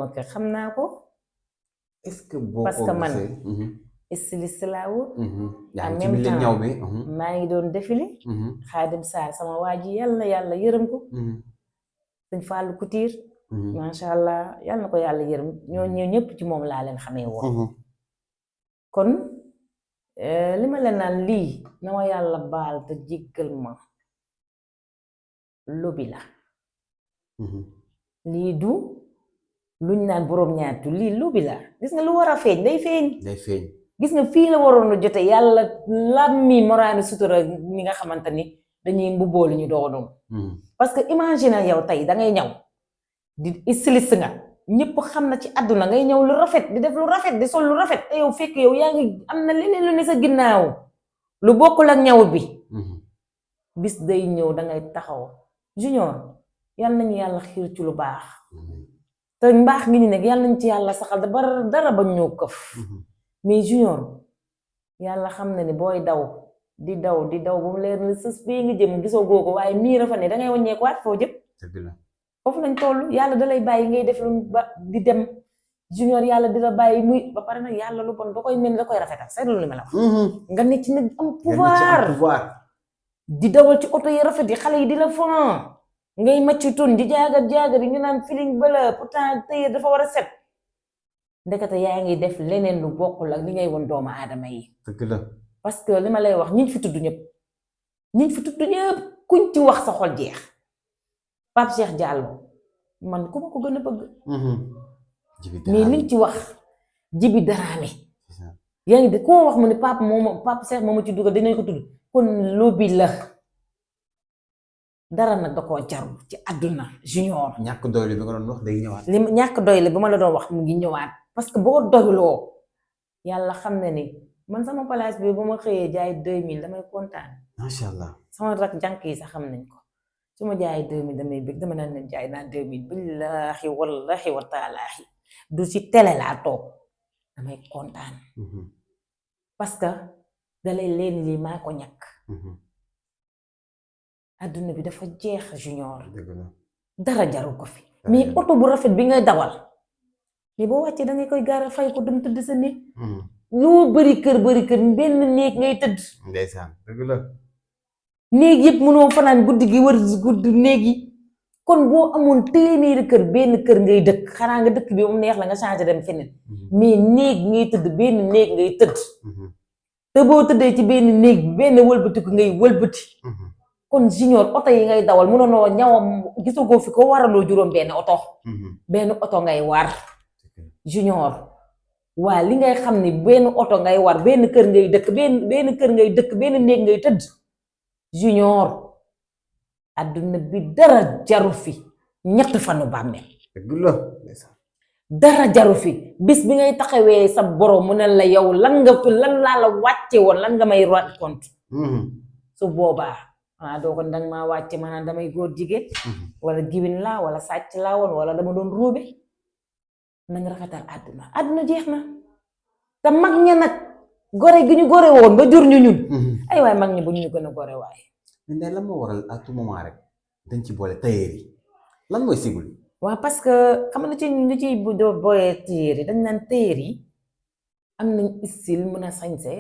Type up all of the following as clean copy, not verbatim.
ma ko xam naa ko est-ce que boo parce ko que man gisee styliste laa wut yaa en ngi ci même milieu temps ñaw bi maa ngi doon défilé Xaadim Sarr sama waa ji yàlla yàlla yërëm ko sëñ Fallou Couture macha allah yàlla na ko yàlla yërëm ñoo ñëpp ci moom laa leen xamee woon kon li ma leen naan lii na ma yàlla baal te jéggal ma lobi la lii du luñ naan boroom ñaatu lii lobi la gis nga lu war a feeñ day feeñ gis nga fii la waroon a jote yàlla làmmi moraani sutura ñi nga xamante ni dañuy mbubboo lu ñu doonoon parce que imagine yow tey dangay ñaw di styliste nga ñëpp xam na ci àdduna ngay ñëw lu rafet di def lu rafet di sol lu rafet te yow fekk yow yaa ngi am na leneen lu ne sa ginnaaw lu bokkul ak ñaw bi bis day ñëw dangay taxaw Junior yàlla nañu yàlla xiir ci lu baax te mbaax ngi ni nekk yàlla nañ ci yàlla saxal dara ba ñëw këf mais Junior yàlla xam na ni booy daw di daw ba mu leer na sës bee ngi jëm gisoo googu waaye miira fa ne dangay wàññeekuwaat foo jëm foofu lañ toll yàlla dalay bàyyi ngay def lu ba di dem Junior yàlla di la bàyyi muy ba pare nag yàlla lu bon da koy mel ni da koy rafetal seetlu li ma la wax nga nekk ci nag am pouvoir di dawal ci oto yi rafet yi xale yi di la fan ngay macc tun di jaagar yi ñu naan feeling bala pourtant tey dafa war a set ndekete yaa ngi def leneen lu bokkul ak li ngay won doomu aadama yi parce que li ma lay wax ñiñ fi tudd ñëpp kuñ ci wax sa xol jeex Pape Cheikh Diallo man ku ma ko gën a bëgg mais liñ ci wax Jibi Daraame yaa ngi de koo wax mu ne Pape Cheikh moomu ci dugal dinañ ko tudd kon lobby la dara nag da koo jaru ci àdduna Junior ñàkk doylu bi nga doon wax day ñëwaat ñàkk doylu bi ma la doon wax mu ngi ñëwaat parce que boo doyloo yàlla xam na ni man sama place bi bu ma xëyee jaay 2000 damay kontaan macha allah sama rak jànk yi sax xam nañ ko su ma jaayee 2000 damay bëgg dama naan leen jaay naa 2000 billaahi wallahi wa taalaahi du ci télé laa toog damay kontaan parce que dalay leen lii maa ko ñàkk adduna bi dafa jeex Junior dara jaru ko fi mais oto bu rafet bi ngay dawal mais boo wàccee dangay koy gaara fay ko dem tëdd sa néeg loo bari kër benn néeg ngay tëdd ndeysaan dëgg la néeg yëpp mënoo fanaan guddi gi wër guddi néeg yi kon boo amoon téeméeri kër benn kër ngay dëkk xanaa nga dëkk bi mu neex la nga changé dem feneen mais néeg ngay tëdd benn néeg ngay tëdd te boo tëddee ci benn néeg benn wëlbatiku ngay wëlbati kon Junior oto yi ngay dawal mënoo ñawam gisagoo fi ko waraloo juróom benn oto ngay war Junior waa li ngay xam ni benn oto ngay war benn kër ngay dëkk benn kër ngay dëkk benn néeg ngay tëdd Junior adduna bi dara jaru fi ñett fanu bàmmeel dara jaru fi bis bi ngay taxawee sa borom mu ne la yow lan laa la wàcce woon lan nga may rendre compte su boobaa doo ko danga maa wàcce maanaam damay góor jigéen wala giwin laa wala sàcc laa woon wala dama doon ruube nañ rafetal àdduna jeex na te mag ña nag gore gi ñu gore woon ba jur ñu ñun ay waay mag ñi bu ñu gën a gore waaye mais lan moo waral à tout moment rek dañ ci boole tailleur yi lan mooy sigul waaw parce que xam nga ñu ci boolee tailleur yi dañ naan tailleur yi am nañ style mën a sañse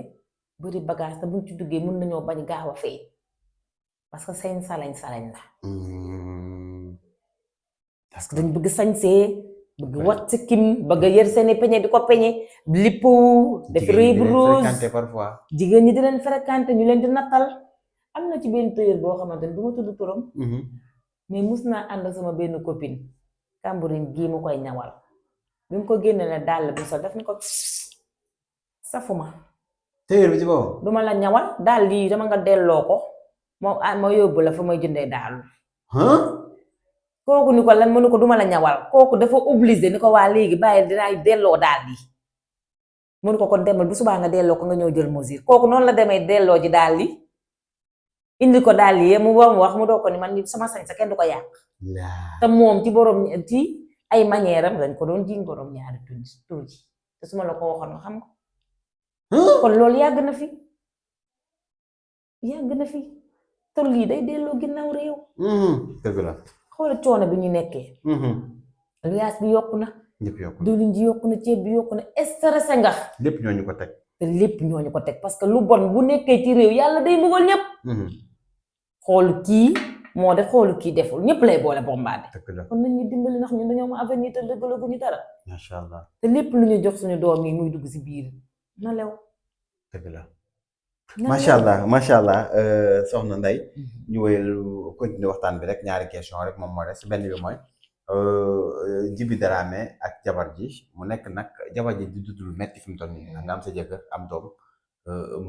bëri bagage te buñ ci duggee mën nañoo bañ gaaw a fay parce que seen salañ la parce que dañ bëgg sañsee bëgg wat sa kim bëgg yër seeni peñe di ko peñe lippu def rëy bu rose jigéen ñi di leen fréquenté ñu leen di nattal am na ci benn tailleur boo xamante ne du ma tudd turam mais mus naa ànd sama benn copine Kamburin gii mu koy ñawal bi mu ko génne la dàll bi sol daf ni ko safuma tailleur bi ci boobu duma la ñawal dàll yi dama nga delloo ko ma yóbbu la fa may jëndee daal kooku ni ko lan mënu ko duma la ñawal kooku dafa obligé ni ko waa léegi bàyyi dinaa delloo daal yi mënu ko kon demal bu subaa nga delloo ko nga ñëw jël mesure kooku noonu la demee delloo ji daal yi indi ko daal yi mu wax mu doo ko ni man sama sañ sa kenn du ko yàq te moom ci borom ci ay manière am dañ ko doon jiñ borom ñaari tuuti te su ma la ko waxoon nga xam ko kon loolu yàgg na fi te lii day delloo ginnaaw réew dëgg la xoola coono bi ñu nekkee luyaas bi yokku na ñëpp yokku diwlin ji yokku na ceeb bi yokku na stressé nga lépp ñooñu ko teg te lépp ñooñu ko teg parce que lu bon bu nekkee ci réew yàlla day mbugal ñëpp xoolu kii moo def xoolu kii deful ñëpp lay boole bombardé kon nañ ñu dimbali ndax ñun dañoo am avenir te dëggalaguñu dara macha allah te lépp lu ñu jox suñu doom yi muy dugg si biir na lew dëgg la macha allah soxna Ndeye ñu wéyal continuer waxtaan bi rek ñaari question rek moom moo des benn bi mooy Djiby Dramé ak jabar ji mu nekk nag jabar ji di dund lu metti fi mu toll nii nga am sa jëkkër am doom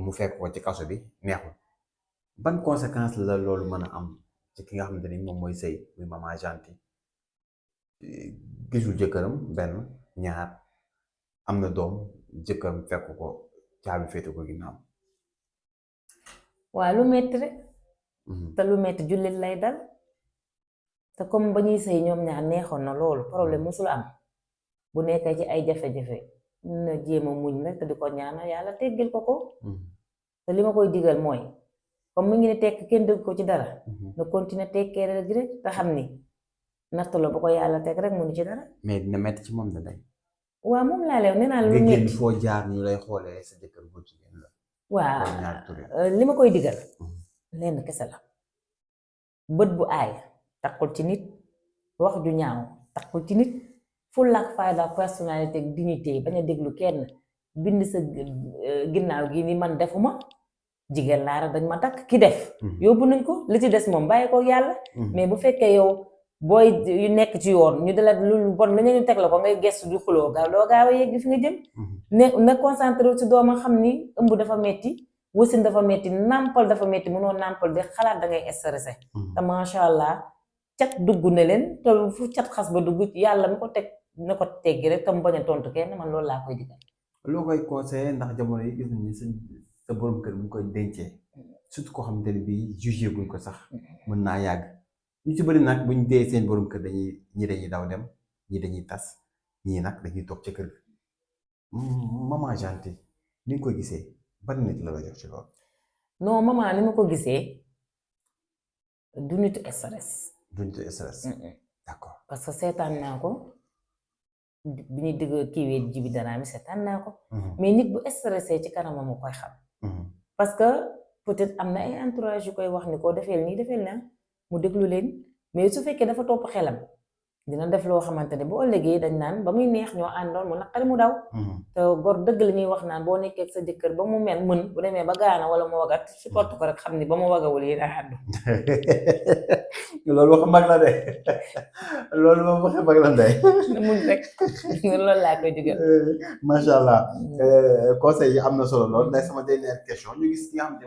mu fekk ko ci kaso bi neexul ban conséquence la loolu mën a am ci ki nga xamante ni moom mooy sëy muy maman Janty gisul jëkkëram benn ñaar am na doom jëkkëram fekk ko caabi féete ko ginnaaw waaw lu metti rek te lu metti jullit lay dal te comme ba ñuy sëy ñoom ñaar neexoon na loolu problème musul am bu nekkee ci ay jafe-jafe na jéem a muñ rek te di ko ñaanal yàlla teggil ko ko te li ma koy digal mooy comme mu ngi ne tekk kenn dëgg ko ci dara na continuer tekkee rek te xam ni nattu la bu ko yàlla teg rek mënu ci dara mais dina metti ci moom da day waaw moom laa leew nee naa lu nga génn metti foo jaar ñu lay xoolee sa jëkkër bu jigéen la waaw li ma koy digal lenn kese la bët bu aay takkul ci nit wax ju ñaaw takkul ci nit fulla ak fayda personnalité ak dignité bañ a déglu kenn bind sa ginnaaw gi ni man defuma jigéen laa rek dañ ma takk ki def yóbbu nañ ko li ci des moom bàyyi ko yàlla mais bu fekkee yow booy yu nekk ci yoon ñu dala lu bon la ñu teg la ko ngay gestu du xuloo gaaw doo gaaw a yegg fi nga jëm na concentré wu ci dooma xam ni ëmb dafa metti wasin dafa metti nàmpal dafa metti mënoo nàmpal di xalaat da ngay stressé te macha allah cat dugg na leen te fu cat xas ba dugg yàlla mi ko teg na ko teggi rek tam bañ a tontu kenn man loolu laa koy digal loo koy conseillé ndax jamono yi gis nañ ni sa borom kër mu koy dencee surtout koo xamante ne bii jugé buñ ko sax mën naa yàgg ñu ci bëri nag buñ dee seen borom kër dañuy daw dem ñi dañuy tas ñii nag dañuy toog ca kër ga maman Janty ni nga koy gisee ban nit la jox ci loolu non maman ni ma ko gisee du nitu stress d'accord parce que seetaan naa ko bi ñuy dëgg kiiwee Djiby Dramé seetaan naa ko mais nit bu stressé ci kanamam mu koy xam parce que peut-être am na ay entourage yu koy wax ni ko defeel nii defeel na mu déglu leen mais su fekkee dafa topp xelam dina def loo xamante ne bu ëllëgee dañ naan ba muy neex ñoo àndoon mu naqari mu daw te gor dëgg la ñuy wax naan boo nekkee ak sa jëkkër ba mu mel mën bu demee ba gaana wala mu wagat supporte ko rek xam ni ba mu wagawul yi daa àddu loolu wax mag la de loolu moom waxe mag la ndey na muñ rek loolu laa koy digal macha allah conseil yi am na solo lool nday sama dernière question ñu gis ki nga xam ne